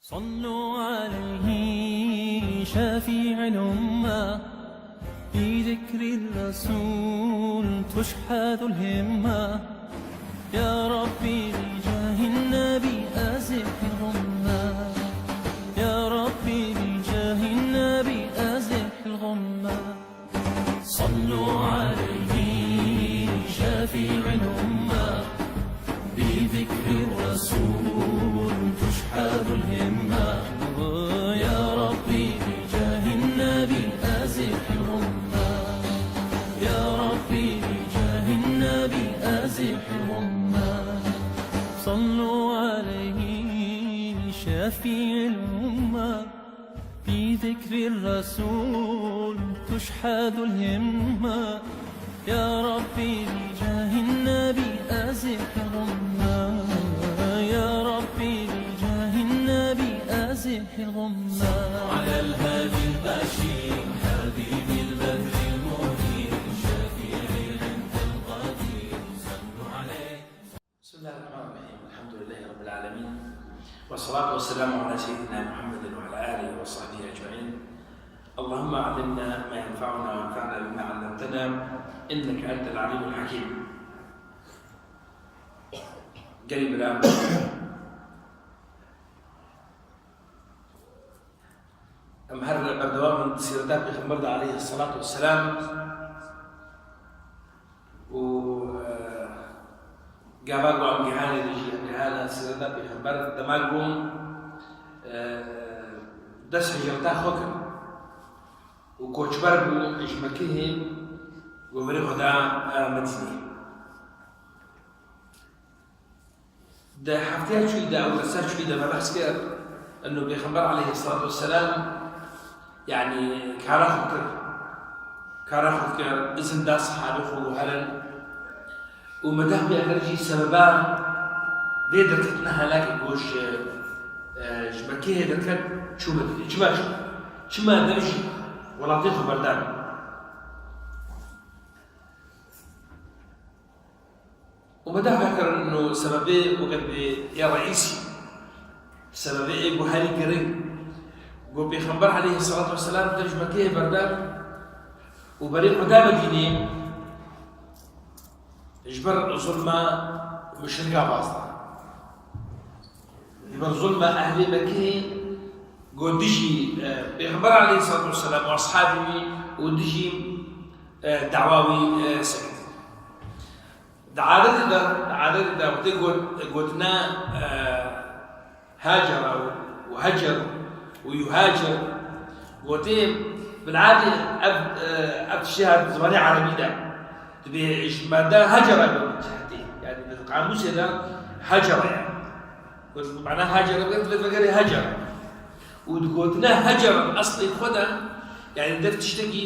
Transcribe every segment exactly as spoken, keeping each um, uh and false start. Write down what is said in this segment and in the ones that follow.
صلوا عليه شفيع الأمة، بذكر الرسول تشحذ الهمة. يا ربي بجاه النبي أزح الغمة، يا ربي بجاه النبي أزح الغمة. صلوا عليه شفيع الأمة، بذكر الرسول تشحذ الهمة. يا ربي بجاه النبي أزح الغمة، يا ربي بجاه النبي أزح الغمة. صلوا عليه شفيع الأمة، بذكر الرسول تشحذ الهمة. يا ربي بجاه النبي أزح الغمة، يا ربي بجاه النبي أزح الغمة. على الهادي البشير حبيبي البدر المنير شفيعي عند القدير. صلوا عليه. بسم الله الرحمن الرحيم. الحمد لله رب العالمين. والصلاة والسلام على سيدنا محمد وعلى آله وصحبه أجمعين. اللهم علمنا ما ينفعنا وانفعنا بما علمتنا إنك أنت العليم الحكيم. Gelî bira, em her berdewam in sîreta Pêxember de aleyhisselatu vesselam û, e, gava ku em gihanê de jî em gihane sîreta Pêxember dema ku, e, dest hicreta xwe kir û koçber bû ji Mekihê û berê xwe da, e, Medînê. Di hefteya çûyî de û dersa çûyî de me behs kir, eno Pêxember aleyhisselatu vesselam, yanî kara xwe kir. Kara xwe kir, izin da sahabê xwe ku herin. Û me deh pêxer jî sebeba vê derketina helakê ku ji, e, ji Mekeyê derket çû Medînê. Çima çû? Çima dev ji welatê xwe berdan? Û me dehfa kirin û sebebê wekî bê yê reîsî, sebebê ê ku herî giring, ku Pêxember aleyhisselatu vesselam dev ji Mekeyê berdan û berê xwe da Medînê ji ber zulma muşrika baz da. Ji ber zulma ehlê Mekeyê ku dijî, e, Pêxember aleyhisselatu vesselam û eshabê wî û dijî, e, dawa wî, e, sekit. Di adetê de, di adetê de wextê got, gotina, e, Hacera û Hecer û Yuhacer, gotê, bil'adê ev, e, ev tiştê hat zimanê erebî de. Dibê ji mada Hacera got cihetê. Yanî di qamûsê de Hacera ye. Got, mana Hacera, got, divê vegerê Hacera. Û di gotina Hacera eslê xwe de, yanî dev tiştekî,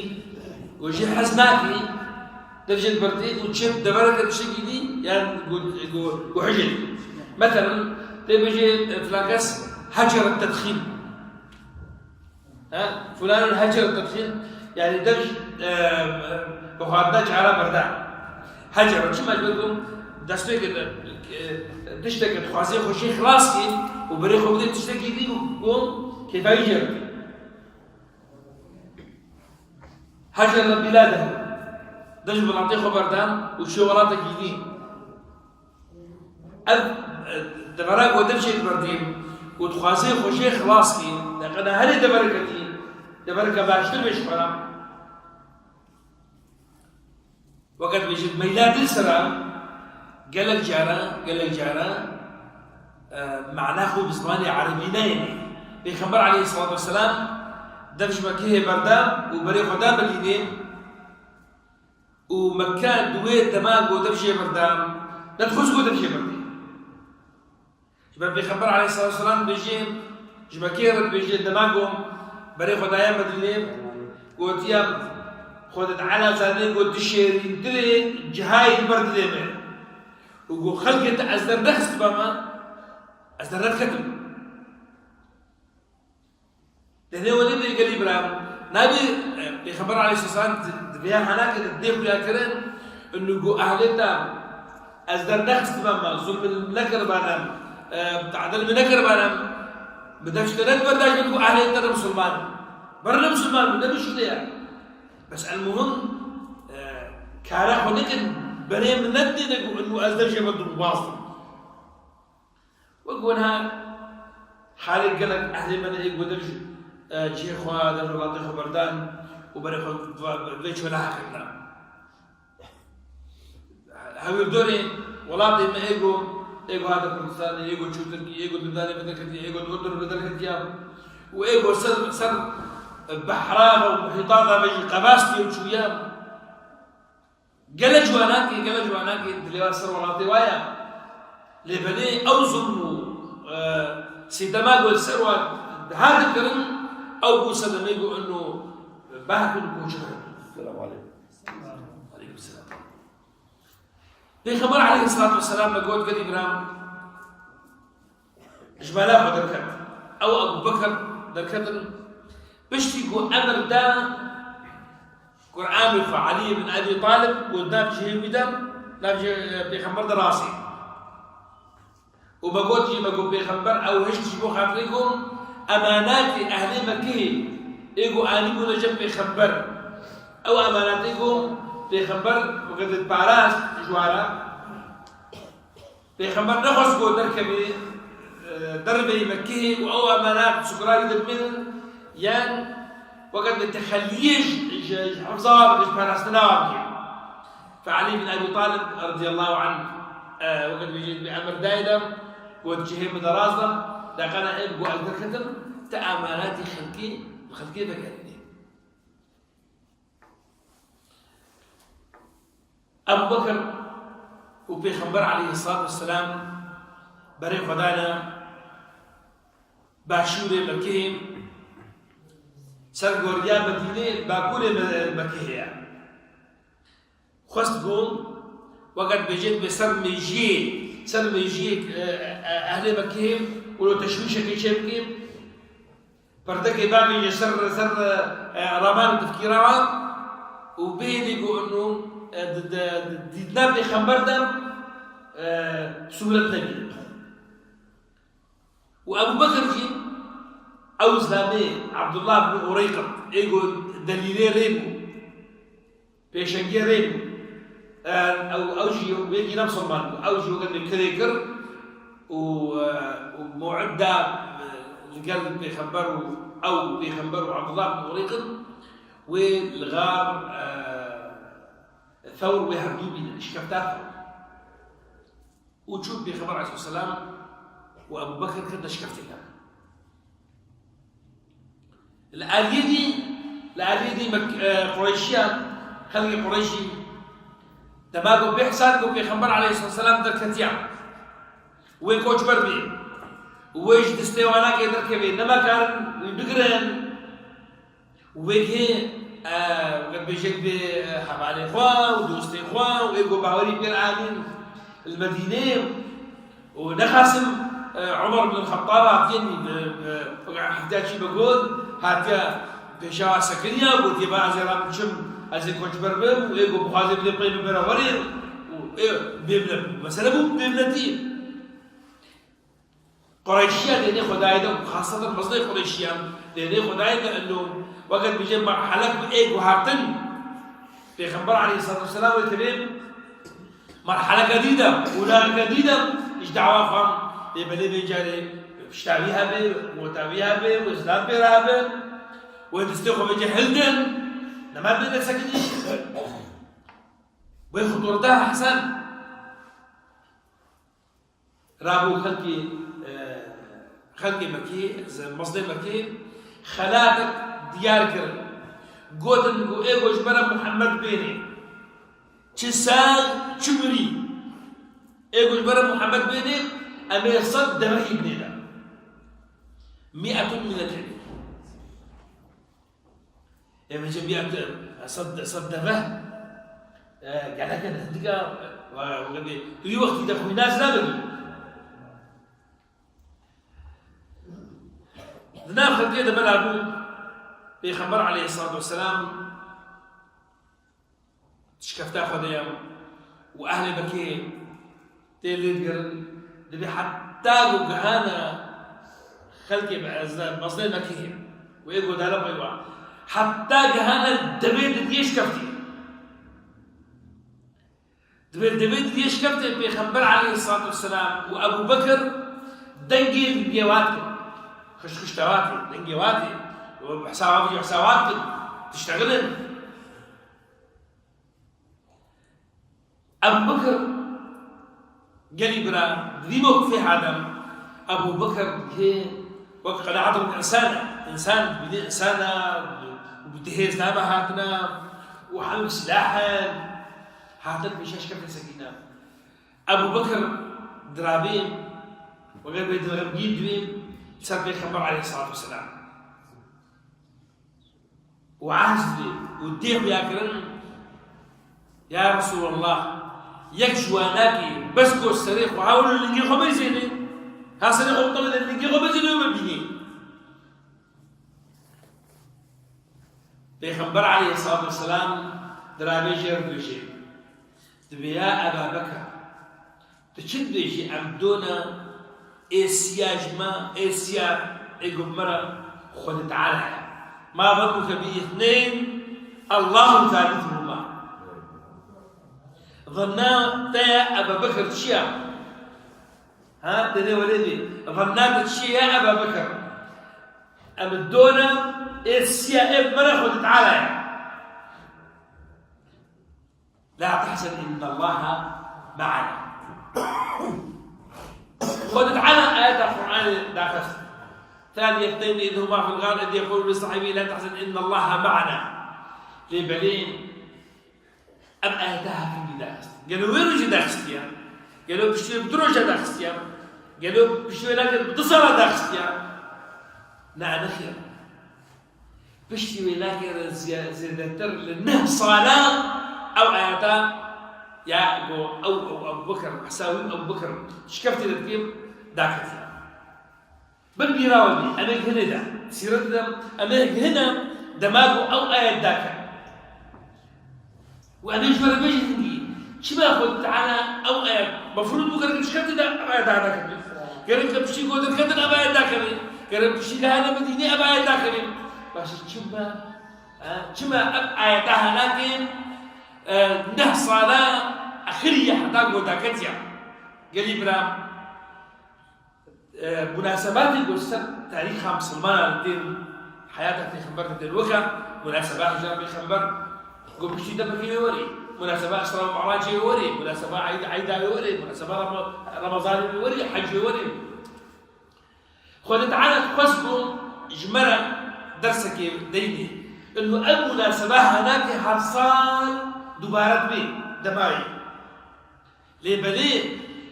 got, jê hez nakî, Dev jê diberdê û çê devereke tiştekî dî, yan got, got, got hicê dî. Meselen, tê bêjê, e, filan kes hecere tedxîn. Ha? Fulanun hecere tedxîn, yani dev, e, e, bi xwarinda cara berda. Hecere, çima ji ber ku destpêkê de, e, tişteke dixwazê xwe jê xilas kî û berê xwe bidê tiştekî dî û, û kêfa wî jê re. Hecere biladehu. Dev ji welatê xwe berdan û çû welatekî dî. Ev, e, devera ku dev jê diberdî û dixwazê xwe jê xilas kî, neqena herê devereke dî, devereke baştir bê ji xwe re. Weke dibêjin meyla dil sera gelek cara, gelek cara, e, mana xwe bi zimanê erebî neyêne. Pêxember aleyhisselatu vesselam dev ji Mekehê berda û berê xwe da Medînê û Mekke di wê dema ku dev jê berda, nedixwest ku dev jê berdê. Ji ber Pêxember aleyhisselatu vesselam dibêje, ji Mekeyê re dibêje, dema ku berê xwe daye Medînê, gotiye, Xwedê Teala zanî ku dişêrîntirê cihayê li ber dilê me. Û ku xelkê te ez dernexistibama, ez dernediketim. Tenê welê bê gelî bira, nabê, e, Pêxember aleyhisselam di, di vêya halakê de dê xuya kirin, inu ku ehlê te ez dernexistibama, zulm min nekiribane, e, tadil min nekiribane, Bi defteret berdaş bin ku ehlê te ne misilman in. Berê ne misilman bin, ne bişûne ye. Bes el-muhim, e, kara xwe nekin, berê min nedine ku inu ez dev jê ve dûrbaz im. Wek wina halê gelek ehlê me ne ê ku dev ji, e, cihê xwe, dev ji welatê xwe berdan û berê xwe ve, ve, vê çolahekirina. Hewîrdorê welatê me êgo, êgo hate Kurdistanê, êgo çû Tirkî, êgo Lubnanê bi derketî, êgo Urdun bi derketiya û êgo ser, ser behra ve û muhîta ve jî qevastî û çûye. Gele ciwanakê, gele ciwanakê dilê wan ser welatê wa ye. Lê belê ew zulm û, e, sîtema ku li ser wan hate kirin, ew bû sedemê ku ino behk in koçber. Selamu aleykum. Aleykum selam. Pêxember aleyhisselatu vesselam me got, gelî bira, ji mala xwe derket. Ew Ebu Bekir derketin. Piştî ku emir da, Kur'anê xwe Elî bin Ebî Talib got, nav cihê wî de, nav cihê Pêxember de rasê. Û me got jî, me got, Pêxember ew hişt ji bo xatirê ku emanatê ehlê Mekkeyê ê ku anîbûne cem Pêxember. Ew emanatê ku Pêxember weke diparast ji wan re. Pêxember nexwest ku derkevê, e, derveyî Mekkeyê û ew emanat sukrayî de bimînin, yan weke bi texeliyê ji, ji, ji hifza, ji parastina wan bikê. Fe Elî bin Ebî Talib radiyallahu anh, e, weke dibêjê bi emir dayê de, got, cihê min de rast de, deqana ev got, ez derketim, te emanatî xelkê, bi xelkê vegerînê. Ebu Bekir û Pêxember aleyhisselatu vesselam berê xwe dane başûrê Mekkeyê, ser goriya Medînê, bakurê Me-, Mekkeyê ye. Xwest ku, weke dibêjê, dibê ser mêjiyê, ser mêjiyê, e, e, ehlê Mekkeyê, wilo teşwîşekê çê bikê, perdekê bavêje ser, ser, e, raman û tifkîra wan û bêhêdî ku ino, e, di, di, di dîtina Pêxember de, e, sûret nebîne. Û Ebu Bekir jî ew zilamê Abdullah bin Ureyqit, ê ku delîlê rê bû. Pêşengiyê rê bû. E, ew, ew jî wekî ne misilman bû. Ew jî weke kirê kir û, e, û mew'id da, e, li gel Pêxember û ew, Pêxember û Abdullah bin Ureyqit wê li xar, e, Thewr wê hevdû bînin, şikefta Thewr. Û çûn Pêxember aleyhisselam û Ebu Bekir kirine şikeftê hev. Li aliyê dî, li aliyê dî Mek-, e, Qureyşiyan, xelkê Qureyşî, dema ku bê hesab ku Pêxember aleyhisselam derketiya, wê koçber bê, wê ji destê wana ke derkevê, nema karin wî bigirin. Wê kê, e, wê bêjek bê, e, hevalê xwe û dostê xwe û ê ku bawerî pê anîn li Medînê û nexasim, e, Umar bin Xettab hatiye nî bi, bi, weke hetiya çî bi got, hatiye pêşa sekiniya, gotiye, "Ba ez ê ra biçim, ez ê koçber bim û ê ku bixwaze bidê pey min bere werê û ê bê bile." Mesele bû bêbletî. Qureyşiya dênê Xwedayê de, xaseten mezlê Qureyşiyan, dênê Xwedayê de ino, weke dibêje merhelek bi ê guhertin. Pêxember aleyhisselatu vesselam wê tevê merheleke dî de, û lageke dî de, ji dawa xwe, lê belê vê carê pişta wî hebe, wota wî hebe, wê zilam pê re hebe, wê destê xwe vêce hildin, nema bê de sekinî. Wê xuturda Hesen. Rabû xelkê, e, xelkê Mekê, ze-, mezlê Mekê xelatek diyar kirin. Gotin ku ê ku ji ber Muhammed bênê, çi sax, çi mirî, ê ku ji ber Muhammed bênê, em ê sed devehî binêre. Mi'etun min el-ibil. Ê, min jî bîya tu, sed, sed deve, e, gelek in, hindika, e, wa, wa, tu wî wextî de xwîna zina bigî. Di nav xelkê de bela bû, Pêxember aleyhissalatu vesselam şikefta xwe de ye û ehlê Mekê tê lê digirin, dibê heta ku gihana Xelkê be-, ez-, mezdê Mekkeyê û ê godara pey wa. Heta gehane devê didiyê şikeftî. Divê devê didiyê şikeftê Pêxember aleyhissalatu vesselam û Ebu Bekir dengê li biyê wat kir. Xişt xişta watê, dengê watê. Û hesaba vî hesaba wat kir. Tiştegilin. Ebu Bekir, gelî bira, di vî mewqifê hadem, Ebu Bekir dihê wek qenaet û însan e. Însan, bînî însan e, bi dihêz name hatine û hemî silah e. Hatin pêşa şikeftê sekîne. Ebu Bekir dirabê, weke bê dilxemgîn dibê ser Pêxember aleyhissalatu vesselam. û ehd dê û dê xuya kirin, ya Resûlallah, yek ji wan nakê, bes ku serê xwe hewil û lingê xwe mezêne, ha serê xwe bitewîne, lingê xwe mezêne û me bînê. Pêxember aleyhissalatu vesselam dirabê jê re dibêje, dibê ya Eba Bekir, Tu çi dibêjî, em dona ê siya ji me, ê siya ê ku bi me re Xwedê Teala ye. Ma ظنك باثنين الله ثالثهما. Zanna te ya Eba Bekir çi ya? Ha, tenê welê bê. Zanna te çi ya Eba Bekir? Em dona ê siya ê bi me re Xwedê Teala ye. لا تحزن إن الله معنا. Xwedê Teala ayeta Qur'anê daxist. ثاني اثنين إذ هما في الغار إذ يقول لصاحبه لا تحزن إن الله معنا. Lê belê em ayeta hevî daxist. Gelo wê rojê daxistiya? Gelo piştî wê bi du roja daxistiya? Gelo piştî wê nakir bi du sala daxistiya? Na, nexêr. Piştî wê nakir zê-, zêdetir li neh sala ew ayeta ya ku ew, ew Ebu Bekir, hesawî Ebu Bekir şikeftê de dikê, daketiye. Bin bîra we bî, em ê gihinê de, sîret de, em ê gihine dema ku ew ayet dake. Û em ê ji we re bêjin hingî, çima Xwedê Teala ew ayet, mefrûd bû gerek şikeftê de ev ayet daha nakevê. Gerek ke piştî ku derketin ev ayet dakevê. Gerek piştî gehane Medînê ev ayet dakevê. Baş e, çima, e, çima ev ayet daha nake, e, neh sala exirî ye heta ku daketiya. Gelî bira. E, munasebatê ku ser tarîxa misilmanan tên, heyata Pêxember de tên weke munaseba hicra Pêxember, ku piştî tepekê wê werê, munaseba Îsra û Mi'racê wê werê, munaseba Eyd, Eyda wê werê, munaseba Rama-, Remezanê wê werê, Hecê wê werê. Xwedê Teala dixwest ku ji me re dersekê deynê. Ino ev munaseba hanakê her sal dubare dibe, demayê. Lê belê,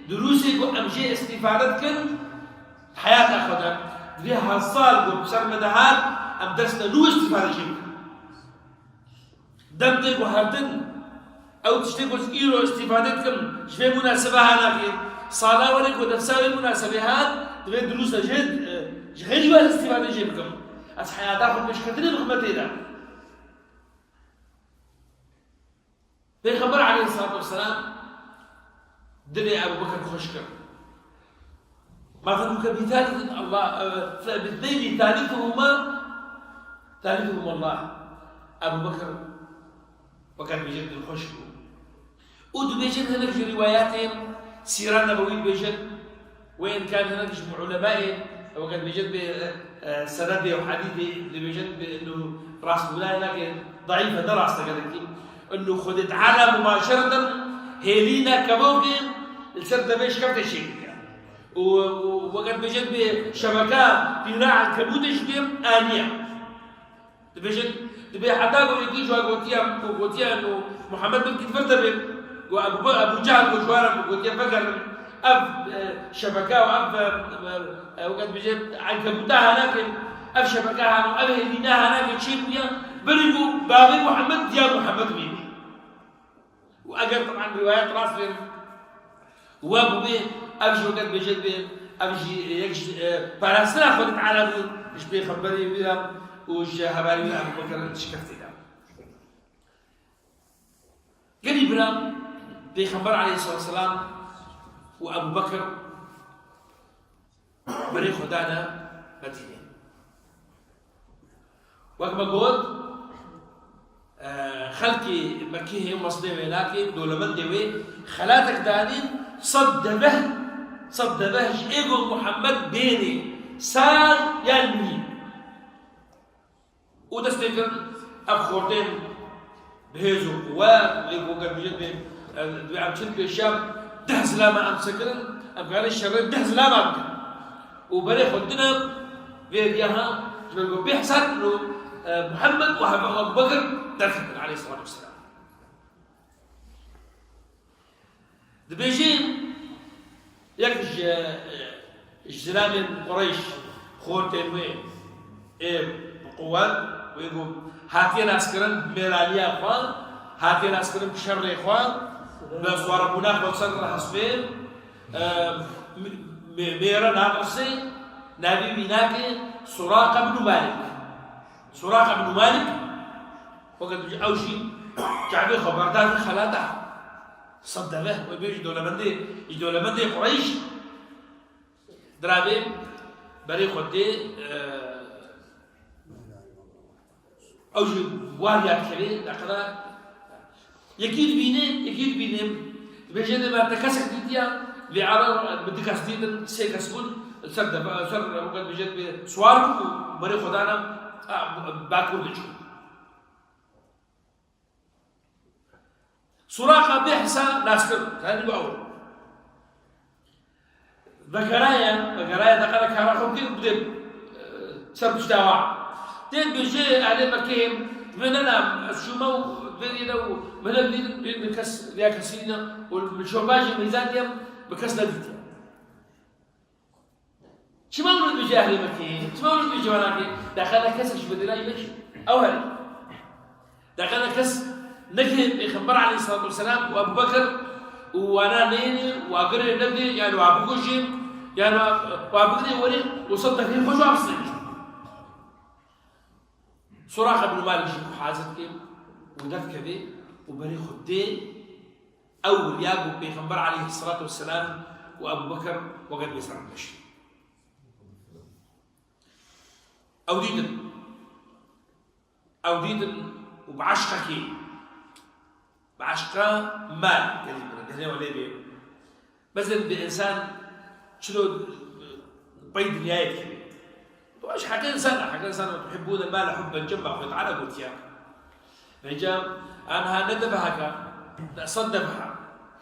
dirûsê ku em jê îstîfade dikin, di heyata xwe de, divê her sal ku bi ser me de hat, em dersê nû îstîfade jê bikin. Dem tê guhertin, ew tiştê ku ez îro îstîfade dikim, ji vê munasebe hanakê, sala werê ku dersa wê munasebê hat, divê dirûsa jê, e, ji xêrî wan îstîfade jê bikim. Ez heyata xwe pêşketinê bixime tê de. Pêxember aleyhissalatu vesselam dilê Ebu Bekir xweş kir. Ma ظنك بثالث الله، e, باثنين ثالثهما، ثالثهما الله. Ebu Bekir weke dibêjin dilxweş bû. Û dibêjin hinek ji rîwayatên Sîra Nebewî dibêjin, Wê imkan hinek ji ulemayê, ew weke dibêjin bê, e, senedê û hedîsê dibêjin bê, ino rastbûna nake, daîf e, ne rast e gelekî. Ino Xwedê Teala mubaşereten hêlîna kevokê li ser devê şikeftê çêkiriye. Û, û weke dibêjin bê şebeka pîra enkebûtê ji bê aniye. Dibêjin, dibê heta ku yekî ji wan gotiye, ku gotiye, ino Muhammed belkî di vir de be, ku Ebu Be-, Ebu Cehil ku ji wan re gotiye, vegerin, ev, e, şebeke û ev, e, e, e, weke dibêje, enkebûta hanake, ev şebeke hano, ev hêlîna hanake çê bûye, berî ku bavê Muhammed diya Muhammed bîne. Û eger, teban, rîwayet rast bên, wa bûbê, ev jî weke dibêje bê, ev jî yek ji, e, parastina Xwedê Teala bû, ji pêxemberê wî re û ji hevalê wî re Ebu Bekir şikeftê de. Gelî bira, Pêxember aleyhissalatu vesselam û Ebu Bekir Berê xwe dane, Medînê. Wek me got, e, xelkê Mekkê hê mesnê wê nakê, dolemendê wê xelatek danîn, sed deveh, sed deveh ji êgo Muhammed bênê, sar yan nî. Û dest pê kirin, ev xortên bi hêz û quwet, lê ku gel mijin bê, e, divê em çil pêşiya deh zilama em sekirin, em karin şerê deh zilama bikin. Û berê xwe dine vê riya ha, ji ber ku bê hesab û, e, Muhammed û heve Ebu Bekir derketin aleyhissalatu vesselam. Dibêjin, yek ji, ji zilamên Qureyş, xortên wê ê bi quwet, wê ku hatiye naskirin bi mêraniya xwe, hatiye naskirin bi şerê xwe, bi swaribûna xwe ser hespê, e, mê-, mê-, mêre naqirsê, navê wî nake Suraqa bin Malik. Suraqa bin Malik, weke dibêje ew jî çavê xwe berdar xelata. Sed deveh, wê bê ji dolemendê, ji dolemendê Qureyş. Diravê berê xwe tê, e, ew jî war ya dikevê, deqeda yekî dibîne, yekî dibîne, dibêje dê me te kesek dîtiya, vê ara bi du kes dîtin, sê kes bûn, li ser deva, li ser weke dibêje dibê swar bû û berê xwe dana, a, bakur diçû. Suraqa bê hesa nas kir, zanî bi ew. Vegeraye, vegeraye deqere kara xwe bikir, bidê, e, ser pişta wa. Tê dibêje ehlê Mekkeyê, dibê ne ne, ez çûme û dibê ne û min nedîtin, bê bi kes, vêya kesî ne, û bi şopa jî meyzan diyem, bi kes nedîtiye. Çima wilo dibêje ehlê Mekkeyê? Çima wilo dibêje wana ke deqe ne kesek ji Medînayê neçû? Ew herî. Deqe ne kes neke Pêxember aleyhissalatu vesselam û Ebu Bekir û wana neyêne, wa girê nedê, yan wa bikujê, yan wa, wa bigirê werê û sed defê xwe ji wa bisêne. Suraqa bin Malik jî ku hazir dike û derdikeve û berê xwe dê, ew riya ku Pêxember aleyhissalatu vesselam û Ebu Bekir weke dibê ser bimeşin. Ew dîtin. Ew dîtin û bi eşqekê, bi eşqa mal, gelî min, gelê we lê bê. Mezin bi însan çilo pey dinyayê dikeve. Tu ji heqê însan, heqê însan, "Tuhibbûnel male hubben cemma", Xwedê Teala gotiye. Vêca, anha ne deveheka, ne sed deveha.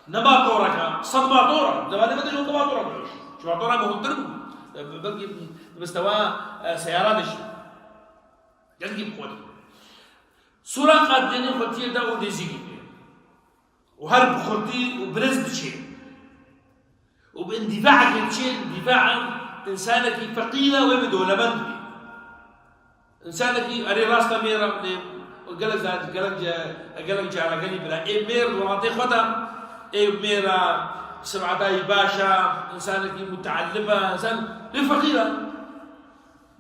Ne matoreka, sed matora. Devanê me de ji matora bû. Ji matora muhimtir bû. Belkî bi mistewa, e, seyara de jî. Gelkî bi xwe de. Suraqa dênê xwe tiyê de û nêzîkî bû. Û her bi xurtî û birêz diçê. Û bi îndîfaekê diçê, îndîfaa însanekî feqîr e, wê bi dolemend bî. Însanekî erê rast e mêra, lê gelek zan-, gelek ce-, gelek cara gelî bira. Ê mêr welatê xwe de, ê mêra sibetayî baş e, însanekî muteellim e, însan lê feqîr e.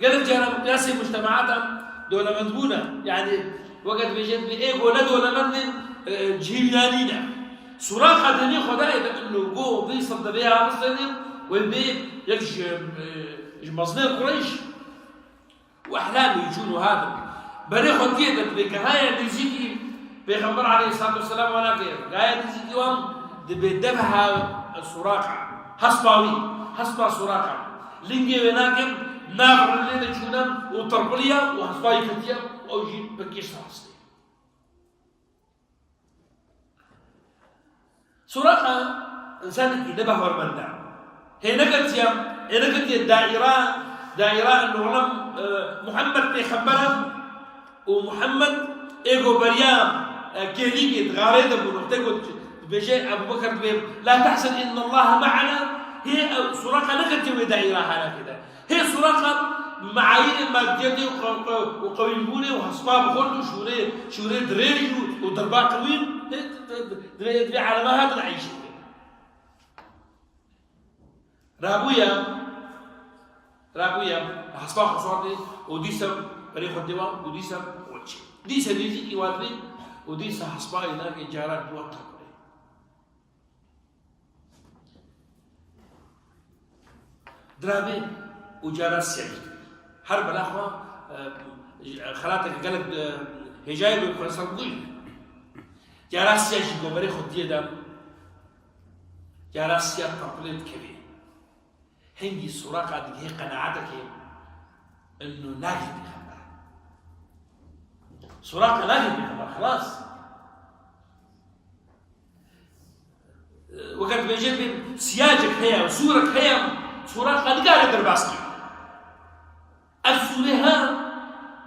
Gelek cara miqyasê mujtemaata dolemendbûn e. Yanî weke dibêje dibê ê ku ne dolemend in, e, cihê wî nîne. Suraqa dênê xwe dayê de ino go vê sed devê ha bistêne, wê bê yek ji, e, ji mezinên Qureyş û ehlamê çûn û hatin. Berê xwe tiyê de dibê gehaye nêzîkî Pêxember aleyhissalatu vesselam wana ke, gehaye nêzîkî wan dibê devha Suraqa. Hespa wî, hespa Suraqa. Lingê wê nakin, nav rindê de çûne û tirpiliye û hespa wî ketiye û ew jî bi kêş ser hestê. Suraqa însanekî ne behwermend e. Hê neketiye, hê neketiye daîra, daîra inoğlem, e, Muhammed pêxember e û Muhammed ê ku beriya, e, kêlîkê di xarê de bû, noqtê ku dibêje Ebu Bekir dibê, "La tehzen innallaha me'ana", hê, e, Suraqa neketiye wê daîra halakê de. Hê Suraqa bi meayîrê madiyetê û qe-, qe-, û qewîlbûnê û hespa bi xurt û şûrê, şûrê dirêj û, û dirba qewîn, hê, di, di, di, divê, divê alema hatin eyşê. Rabûye, rabûye, hespa xwe sordê û dîsa berê xwe dê wan û dîsa xwe çê. Dîsa nêzîkî wan dibê û dîsa hespa yê nake cara dû wan tepirê. Dirabê û cara siyahî kirî. Her bela xwe, e, xelateke gelek, e, hêjayê bi xwe ser bûyî. Cara siya jî goberê xwe diyê de, cara siya teqlê dikevê. Hingî Suraqa digihê qenaetekê, ino nagihê pêxember. Suraqa nagihê pêxember, xelas. Weke dibêje bê siyacek heye, sûrek heye, Suraqa nikare derbas kê. Ev sûrê ha,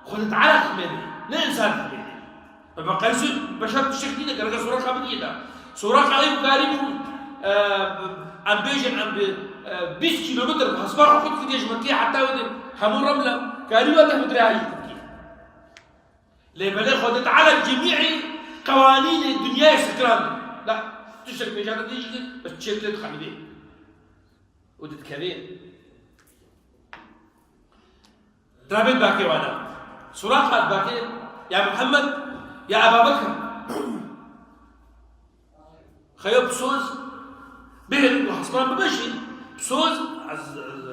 Xwedê Teala dixemêne, ne însan dixemêne. Bi meqayîsê beşer tiştek nîne, gereke Suraqa bigihîne. Suraqa ê karî bû, e, em bêjin, em bi, e, bîst kîlometr bi hespa xwe xurt kiriye ji Mekkeyê heta wê hemû Remle, karî wate bi dirê heyî dikî. Lê belê Xwedê Teala cemî'î qewanînê dinyayê sekiran. La, tiştek bêjane dê jî, bes çêt lê dixemînê. Û didikevê. Dirabê dibakê wana. Suraqa dibakê, ya Muhammed, ya Eba Bekir. Xeyo bi soz bêr û hespan bimeşî, bi soz ez, ez,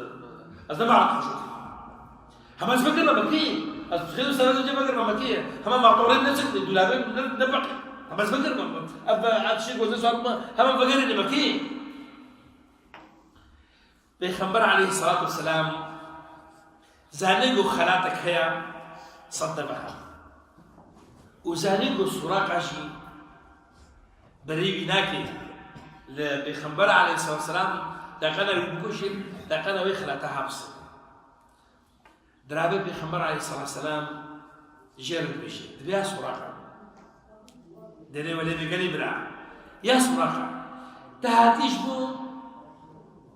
ez ne merak xweş dikim. Hema ez vekirime Mekî, ez xêr û serê cê vekirime Mekî. Hema matorê neçik, dûlavê ne, ne beqî. Hema ez vekirime. Ev, ev tiştê gozê sar bime, hema vegerê Mekî. Pêxember aleyhissalatu vesselam zanî ku xelatek heye, sed deve heye. Û zanî ku Suraqa jî berê wî nake. Li Pêxember aleyhissalatu vesselam teqene wî bikuşin, teqene wê xelata hapsin. Dirabê Pêxember aleyhissalatu vesselam jê re dibêje, dibê ya Suraqa. Derê welê bê gelî bira. Ya Suraqa. Te hatî ji bo,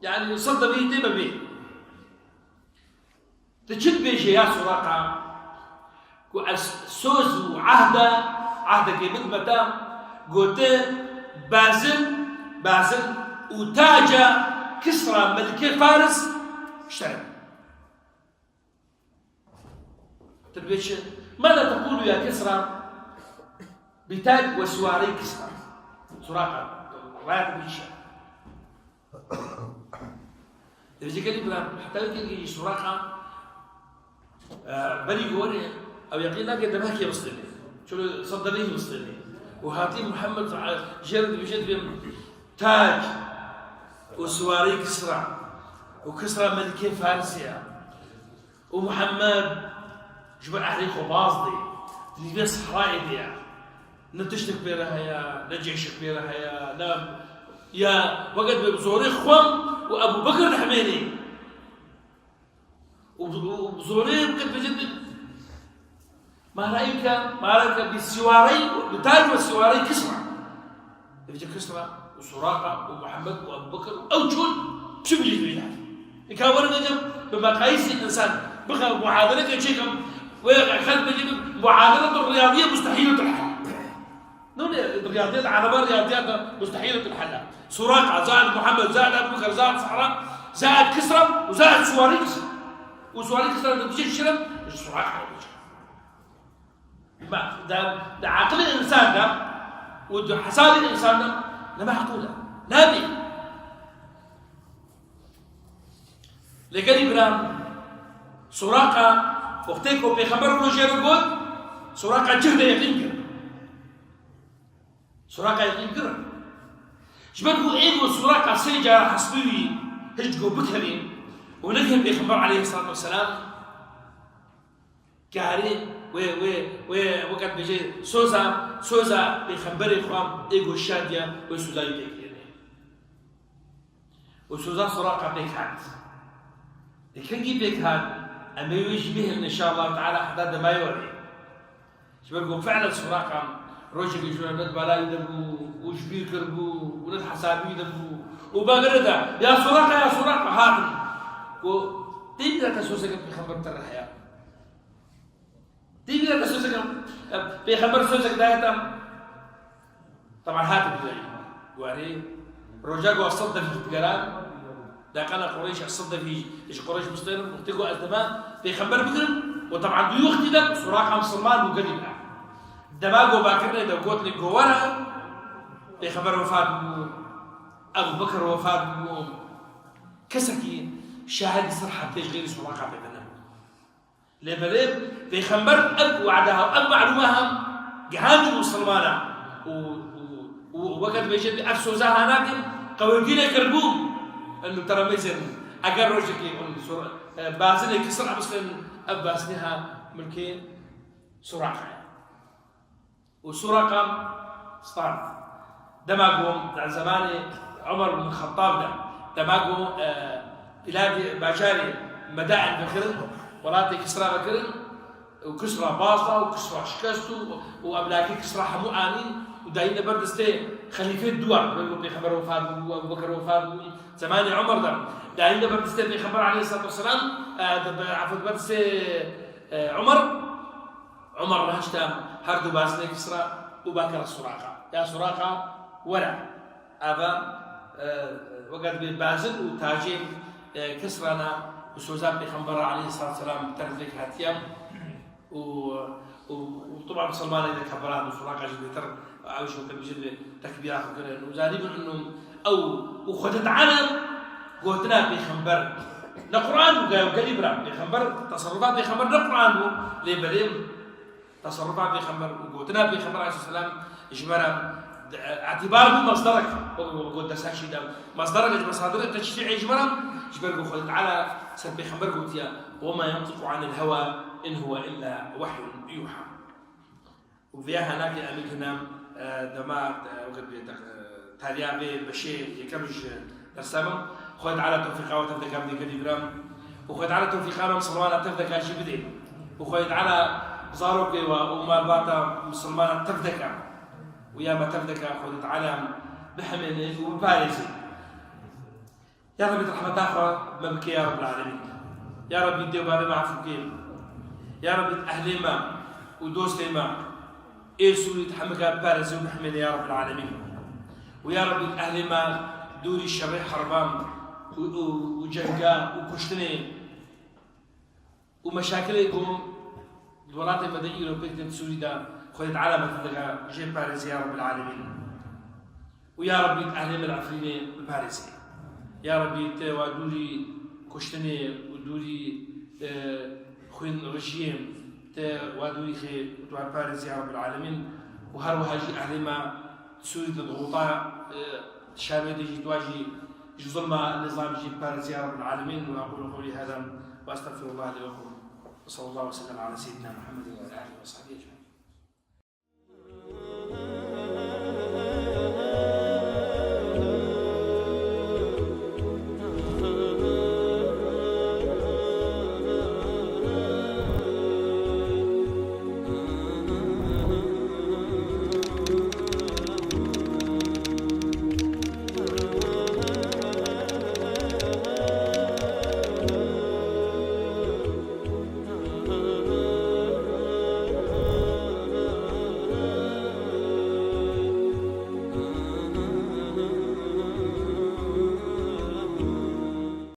yani, sed devî tê bibê. Te çi dibêje ya Suraqa? Ku ez soz û ahda, ahdekê min me te, gote, bazin, bazin û taca Kisra melikê Faris ji te re. Te dibê çi? ماذا تقول يا كسرى بتاج وسواري كسرى؟ Suraqa, raya te bî çi? Dibêje gelî bira, heta wê kengî Suraqa, e, berî gorê, ew yeqîn nake demekê bistênê. Çilo sed demekê bistênê. Û hatî Muhammed, e, jê re dibêje dibê tac û siwarî Kisra. Û Kisra melikê Farisê ye. Û Muhammed ji ber ehlê xwe baz dê. Di nîvê sehrayê de ye. Ne tiştek pê re heye, ne cêşek pê re heye, ne ya weke dibê bi zorê xwe û Ebû Bekir dihemênê. Û, û, û bi zorê weke dibêje bi, ما رأيك، ما رأيك بسواري، بتاج وسواري كسرى؟ Dibêje Kisra û Suraqa û Muhammed û Ebû Bekir û ew çûn, çi bijî dibîne? Îka were bêjim, bi meqayîsê însan, bixe muadileke çêkim, wê xelk bêjin, muadiletul riyadiye mustehîletul hel. Nûne riyadiyet, ereba riyadiyet mustehîletul hel. Suraqa, zaid Muhammed, zaid Ebû Bekir, zaid Sehra, zaid Kisra û zaid Suwarî Kisra. Û Suwarî Kisra dibêje çi re? Ji Suraqa dibêje. Ma, da, da aqilê însan de û da hesabê însan de ne meqûl e. Nabê. Lê gelî bira, Suraqa, wextê ku Pêxember rojê re got, Suraqa cihde yeqîn kir. Suraqa yeqîn kir. Ji ber ku ê ku Suraqa sê cara hespê wî hişt go bikevê û neke Pêxember aleyhissalatu vesselam, Karê wê, wê, wê, weke dibêje soza, soza pêxemberê xwe ê ku şadiya wê soza wî pêk têne. Û soza Suraqa pêk hat. Ê kengî pêk hat, em ê wê jî bihêlin inşallah teala heta demayê werê. Ji ber ku fi'len Suraqa rojekê ji we ne di bala wî de bû û ji bîr kiribû û ne di hesabê wî de bû. Û bagire de, ya Suraqa, ya Suraqa hatin. Ku tê bîra te sozeke pêxember te re heye. Tê bîra te sozeke, e, pêxember sozek daye te. Teban hate bîra wî. Warê roja ku sed devî digeran, deqena Qureyş sed devî ji Qureyş bistênin, wextê ku ez dema pêxember bigirim, û teban di wî wextî de Suraqa misilman bû gelî bira. Dema ku bakirine de gotinê ku were, pêxember wefat bû, Ebû Bekir wefat bû. Kesekî şahidî ser heptê ji xêrî Suraqa pê de nebû. Lê belê Pêxember ev wada, ev malûma hem gihandî Musulmana û, û, û weke dibêje, ev soza hanakin qewetî lê kiribû, eno teramê zêr bû. Eger rojekê hûn sur-, e, bazinê Kisra bistên, ev bazinê ha milkê Suraqa ye. Û Suraqa stand. Dema ku di zemanê Umar bin Xettab de, dema ku, e, biladê, bajarê Medain vekirin, welatê Kisra vekirin, û Kisra baz da, û Kisra şikest û, û emlakê Kisra hemû anîn, û dayîne ber destê xelîfê dû an, wek ku Pêxember wefat bû, Ebu Bekir wefat bû, zemanê Umar de, dayîne ber destê Pêxember aleyhisselatu vesselam, e, de, be-, efet ber destê, e, Umar, Umar rahişte her du bazinê Kisra û ba kire Suraqa. Ya Suraqa, were. Ava, e, weke dibê bazin û tacê, e, Kisra ne û soza Pêxembera aleyhisselatu vesselam terfek hatiye û, û, û tib'a Musulmanê de keberan û Suraqa jî bêtir ew ji weke bijî dibê tekbîra xwe kirin û zanîbin eno ew û Xwedê Teala gotina Pêxember ne Quran bû, gaya gelî bira Pêxember, teserrufa Pêxember ne Quran bû, lê belê teserrufa Pêxember û gotina Pêxember aleyhisselam ji me re, e, îtibar bû mesderek, wek got dersa çî de, mesderek ji mesadirê teşrî'ê ji me re, ji ber ku Xwedê Teala ser Pêxember gotiye, "Ve ma yantiqu anil hewa in huve illa wehyun yuha." Û vêya henakê em ê gihine, e, dema, e, wekî bê, e, tariya vê beşê yekem ji dersa min. Xwedê Teala tewfîqa we tev deke em dê gelî bira. Û Xwedê Teala tewfîqa me misilmana tev deke jî bidê. Û Xwedê Teala zarokê we û malbata misilmana tev deke. Û ya me tev deke Xwedê Teala bihemêne û biparêze. Ya Rebî, tu rehmeta xwe me bike, ya Rebbil Alemîn. Ya Rebî, dê û bavê me efû kê. Ya Rebî, ehlê me û dostê me ê Sûrî tu hemika biparêze û bihemêne, ya Rebbil Alemîn. Û ya Rebî, ehlê me dûrî şerê herban û, û, û cenga û kuştinê û meşakilê ku di welatê me de îro pêk tên Sûrî de, Xwedê Teala me tev dike jê biparêze, ya Rebbil Alemîn. Û ya Rebî, ehlê me li Efrînê biparêze. Ya Rebî, te wa dûrî kuştinê û dûrî, e, xwînrijiyê, te wa dûrî xê û tu wa biparêze, ya Rebbil Alemîn. Û her wiha jî ehlê me Sûrî de di xûta, e, şerê de jî tu wa jî ji zulma nizamî jî biparêze, ya Rebbil Alemîn. Ve aqulu qewlî hada ve estexfirullaha li ve lekum. Ve sallallahu ve sellem ala seyyidina Muhammedin ve ala alihi ve sahbihi ecmaîn.